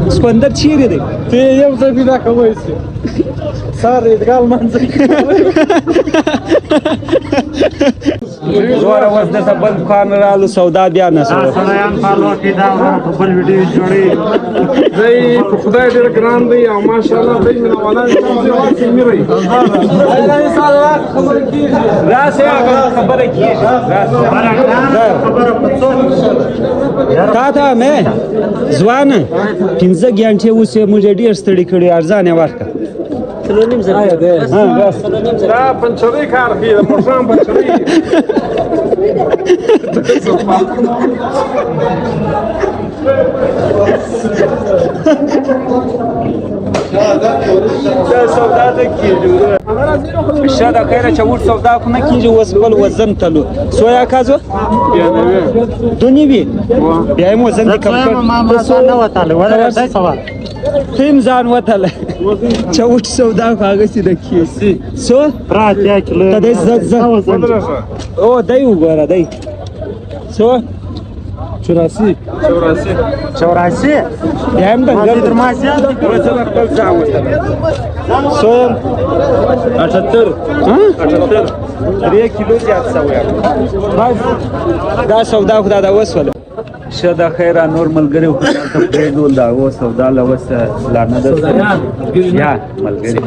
سکندر چیرې دی؟ ته یو ځای پیدا کوی شي سار ادغال منځ. زوره اوس درته بل دوکان رالو، سودا بیا نه سوه. سړیان فالو کړئ، دا په بل ویډیو جوړي. دی په خدای ډېر ګران دی او ماشاءالله دی مینه میری. راسه، هغه خبره کیږي. خبره په څو؟ تا ته مې ځوانه 5 ګنټې اوس یې موږ ډېر ستړي کړي، ارزان یې ورکړه. ها بس. دا پنچري کار کوي، د موټران پنچري. دا سودا نه کېږي. ښه ده خیره چې اوس سودا خو نه کېږي. اوس بل وزن تلو سویا کازو دونی وي، بیا یې وزن دې کم کړ. ما ځان نه وتاله ولا دای سوال. ته هم ځان وتله چې اوس سودا خو هغسې نه کېږي. څو؟ پراتیا کیلو. ته دی زه او دی وګوره دی څو؟ 84. 84. بیا هم ډنګر تر ما زیات. خپل ځان وتله. څو؟ 78. ها؟ 78، 3 کیلو زیات سوی. بس دا سودا خو دا وسوله. ښه ده خیره، نور ملګري خو دلته پرېږدول، د هغو سودا له اوسه لا نه ده یا ملګري.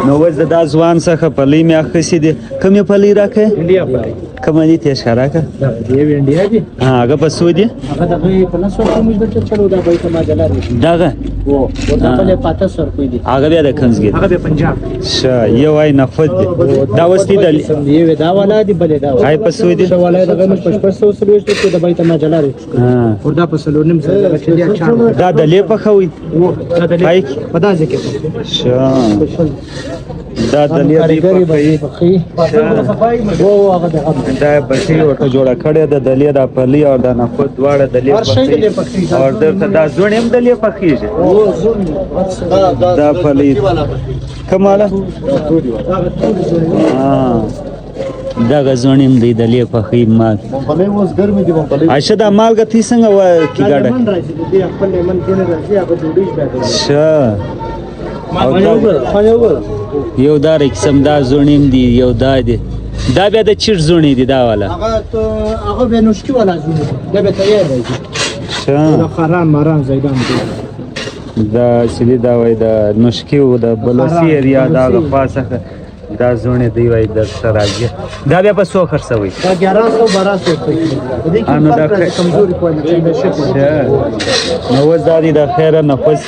نو اوس د دا ځوان څخه پلۍ مې اخیستې دي. کومې پلۍ راکړې؟ انډیا پلي. کومه دي ته ښکاره کړه. دا دی انډیا دی. ها، هغه په څو دي؟ هغه دغه په 900 کې موږ دلته چلو، دا به ته ما جلا دی. دغه؟ وو، دا بل پاته سر کوي دي. هغه بیا د کنځګي؟ هغه به پنجاب. ښه، یو وای نفد دی دا اوس دی د یو دا والا دی، بل دا. هاي په څو دي؟ والا دغه موږ په 640 کې د بیت ما جلا دی. ها. ور دا په 4.5 دغه چې دی چار. دا د لې پخوي؟ وو، دا د پای په دا ځکه. ښه، دا د لې دی پخوي. وو، هغه دغه. دا بټۍ ورته جوړه کړې ده د لې. دا پلي او دا نخود دواړه د لې هر شی د لې پخېږي. او درته دا زوڼ هم د لې پخېږي. وو، زون. دا پلي کومه؟ دغه زوڼ هم دی د لې پخې مال. پلي اوس ګرمي دي پلي. اشه، دا مالګه تی څنګه و کی ګډه؟ لیمن راځي، د دې خپل لیمن کې نه راځي، هغه ډوډۍ بیا. ښه، او دا یو دا قسم دا زوڼ هم دی، یو دا دی، دا بیا د چیر زوڼې دی دا والا؟ هغه ته هغه به نوشکی والا زون دا به تیار راځي. ښه. دا خران ماران زیدان دی. دا چې دی دا وای د نوشکي او د بلوسي area دا غفا څخه دا زوڼې دی وای در سره راځي. دا بیا په څو خرڅوي؟ دا 1100 1200 روپۍ کیلو. په دې نو کې دا فرق راځي، کمزوري کوالټي د شي. ښه، نو اوس دا دی د خیره نفس.